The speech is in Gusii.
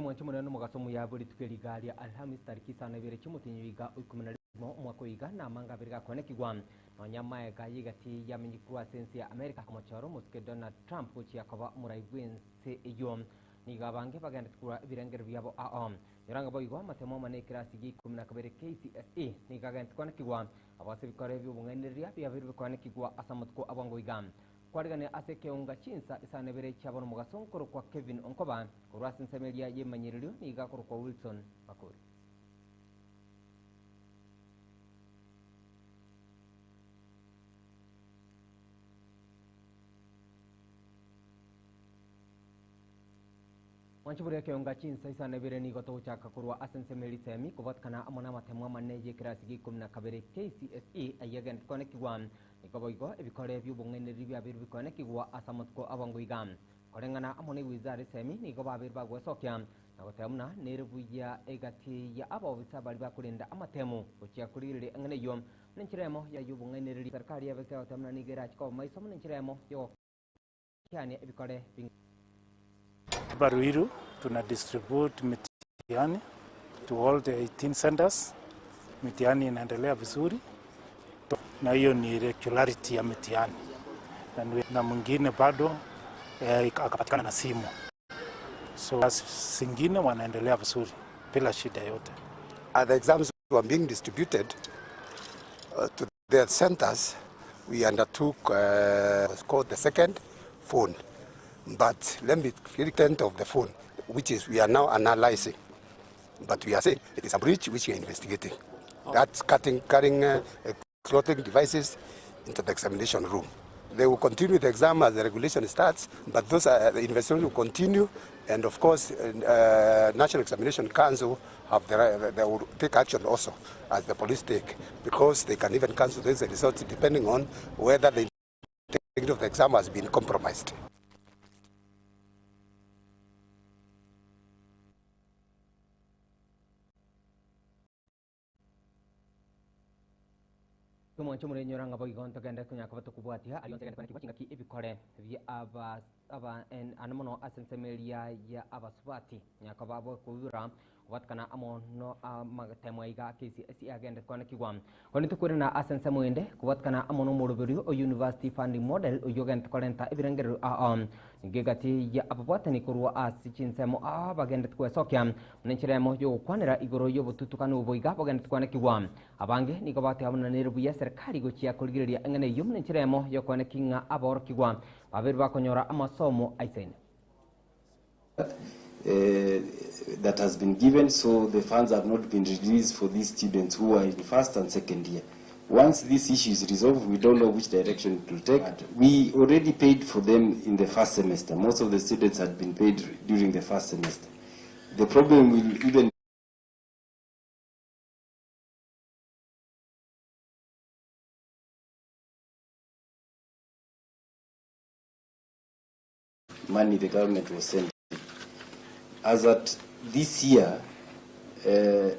Omwanche omonene nomogaso omuya bwe rituko eri iga ria Alhamisi tariki isano na ibere chi'omotienyi oiga o ikomi na rimo omwaka oyo iga na amanga abere gakoenekigwa nonya amaega y'egati yamenyekirwe ase ense ya Amerika omochoro omosike Donald Trump gochia koba omorai bw'ense eyio. Nigo abange bagendete korwa ebirengererio biabo ao. Nyora ng'a boigo amatemo amane ekerasi gia ikomi na kabere KCSE nigo agentete koanekigwa abo ase ebikore bi'obong'ainereria biabeirwe bikoanekigwa ase amatuko abwango iga. Kwarigania ase ekeonga chinsa isano na ibere chiabo nomogaso nkorokwa Kevin Onkoba, korwa ase ensemo eria y'emanyererio nigo akorokwa Wilson Makori. Mwanche bore ekeonga chinsa isano na ibere nigo togochaka korwa ase ensemo eria isemi kobwatikana amo namatemo amanene y'ekerasi gia ikomi na kabere KCSE ayio agenderete koanekigwa. Nigo boigo ebikore bi'obong'ainereria biabeirwe bikoanekigwa ase amatuko abwango iga. Koreng'ana amo ne wizara esemi nigo babeirwe bagwesokia na goteba buna nere buya egati ya abaofisa baria bakorenda amatemo gochia korigereria eng'ana eyio buna enchera eyemo y'obong'ainereria. Serikali yabekire goteba buna nigo erache koba maiso buna enchera eyemo y'ogokiania ebikore bing'ana. Hapa Ruiru tuna distribute mitihani to all the 18 centers. Mitihani inaendelea vizuri na hiyo ni regularity ya mitihani na mwingine bado eh, akapatikana na simu so zingine wanaendelea vizuri bila shida yote. As the exams were being distributed uh, to their centers, we undertook uh, was called the second phone. But let me content of the phone, which is we are now analyzing. But we are saying it is a breach which we are investigating. That's cutting, carrying uh, clothing devices into the examination room. They will continue the exam as the regulation starts, but those uh, the investigation will continue, and of course, uh, National Examination Council have the right, they will take action also, as the police take, because they can even cancel these results depending on whether the integrity of the exam has been compromised. Omwancho omorenyora ng'a boigo ntogende konya koba tokobwatia aria onsi agende kwanekigwa chingaki ebikore bia aba aba en ane mono ase ensemo eria ya abasubati nyakoba bokoibora kobwatekana amo no amatemo aiga KCSE agende kwanekigwa. Korende tokoirana ase ensemo ende kobwatekana amo nomoroberio o University Funding Model oyio ogente korenta ebirengererio ao Nigo egati ya ababwatani korwa ase chinsemo aa bagenderete gwesokia buna enchera eyemo y'ogokwanera igoro y'obotutukanu obo iga bogenderete kwanekigwa. Abange nigo bateba buna nere buya eserekari gochia korigereria eng'ana eyio buna enchera eyemo y'okoenekia ng'a aborokigwa babeirwe bakonyora amasomo aisaine. that has been given so the funds have not been released for these students who are in first and second year. Once this issue is resolved, we don't know which direction it will take. We already paid for them in the first semester. Most of the students had been paid during the first semester. The problem will even money the government was sending. As at this year, uh,